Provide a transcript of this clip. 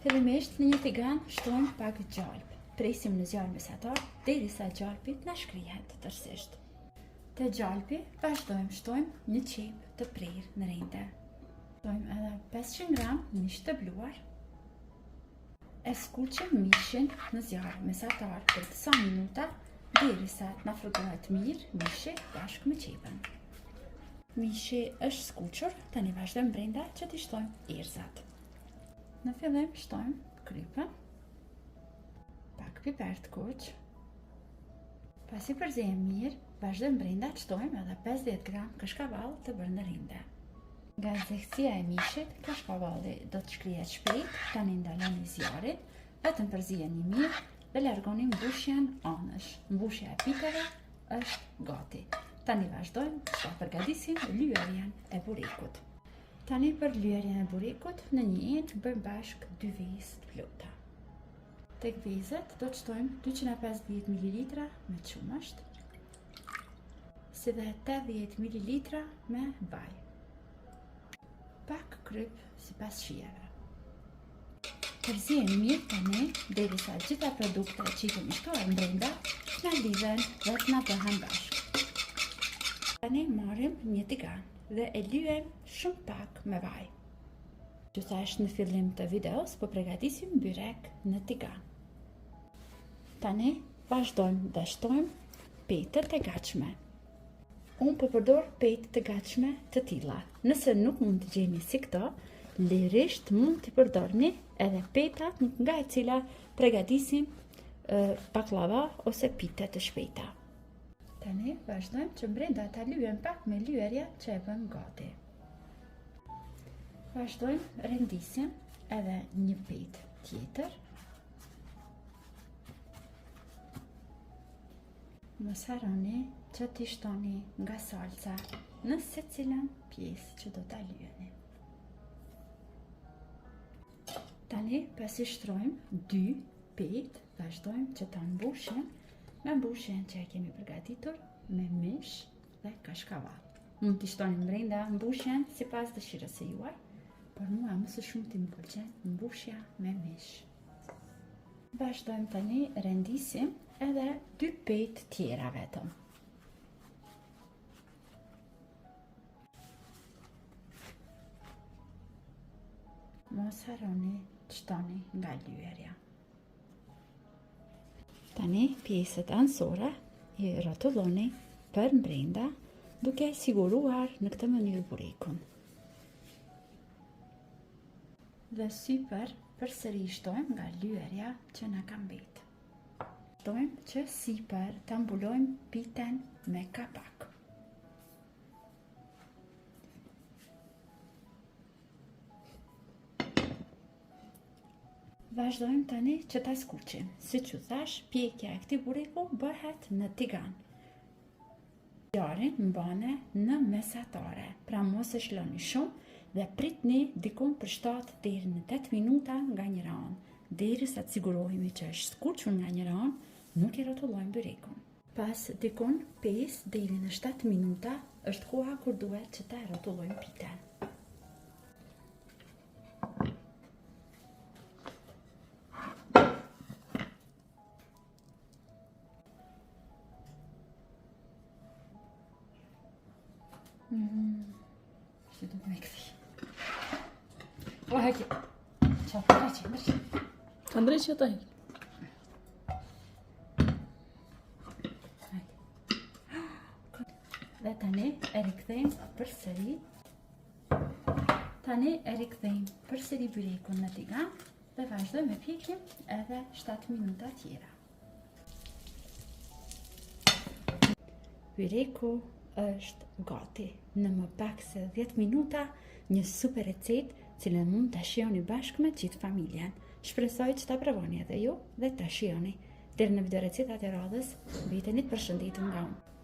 Fillimisht në një tigan shtojmë pak gjalp. Presim në zjarr mesatar derisa gjalpi të na shkrihet tërësisht. Te gjalpi vazhdojmë shtojmë një qepë të prerë në rende. Shtojmë edhe 500 gram mish të bluar. E skuqim mishin në zjarr mesatar për disa minuta derisa të na fërgohet mirë mishi bashkë me qepën. Mishi është skuqur, tani vazhdojmë brenda që t'i shtojmë erëzat. Në fillim shtojmë kripën, pak piper të kuq. Pasi përziejmë mirë, vazhdojmë brenda të shtojmë edhe 50 gram kashkavall të bërë në rende. Nga nxehtësia e mishit, kashkavalli do të shkrihet shpejt, tani ndaloni zjarrin, vetëm përzieni mirë dhe largoni mbushjen anësh. Mbushja e piteve është gati. Tani vazhdojmë të përgatisim lyerjen e burekut. Tani për lyerjen e burekut, në një enë bëjmë bashkë dy vezë të plota. Tek vezët do të shtojmë 250 ml me qumësht, si dhe 80 ml me vaj. Pak kryp sipas shijeve. Përziejmë mirë tani, derisa gjitha produktet që i kemi shtuar brenda, të na lidhen dhe të na bëhen bashkë. Tani marrim një tigan dhe e lyejmë shumë pak me vaj. Ju thashë në fillim të videos, po pregatisim byrek në tigan. Tani vazhdojmë dhe shtojmë petët e gatshme. Unë po përdor petë të gatshme të tilla. Nëse nuk mund të gjeni si këto, lirisht mund të përdorni edhe petat nga e cila pregatisim bakllava ose pite të shpejta. Tani vazhdojmë që brenda ta lyejmë pak me lyerjen që e bëmë gati. Vazhdojmë rendisim edhe një petë tjetër. Mos harroni që t'i shtoni nga salca në secilën pjesë që do ta lyeni. Tani, pasi shtrojmë dy petë, vazhdojmë që ta mbushim me mbushjen që e kemi përgatitur me mish dhe kashkavall. Mund t'i shtoni brenda mbushjen sipas dëshirës së juaj, por mua më së shumti më pëlqen mbushja me mish. Vazhdojmë tani rendisim edhe dy petë tjera vetëm. Mos harroni të shtoni nga lyerja. Tani pjesët anësore i rrotulloni për mbrenda duke siguruar në këtë mënyrë burekun. Dhe sipër përsëri shtojmë nga lyerja që na ka mbet. Shtojmë që sipër ta mbulojmë piten me kapak. Vazhdojmë tani që ta skuqim. Siç ju thashë, pjekja e këtij bureku bëhet në tigan. Zjarrin mbane në mesatare, pra mos e shloni shumë dhe pritni dikun për 7 deri në 8 minuta nga njëra anë. Derisa të sigurohemi që është skuqur nga njëra anë, nuk e rrotullojmë byrekun. Pas dikun 5 deri në 7 minuta është koha kur duhet që ta rrotullojmë piten. Mm. Që do të me këthi. O, heki. Qa, ndreqe, ndreqe. Ka ndreqe ata heki. Dhe tani e rikthejmë përsëri. Tani e rikthejmë përsëri byrekun në tigan. Dhe vazhdojmë me pjekje edhe 7 minuta tjera. Byreku është gati. Në më pak se 10 minuta, një super recetë cilën mund ta shijoni bashkë me gjithë familjen. Shpresoj që ta provoni edhe ju dhe ta shijoni. Deri në video recetat e radhës, mbeteni të përshëndetur nga unë.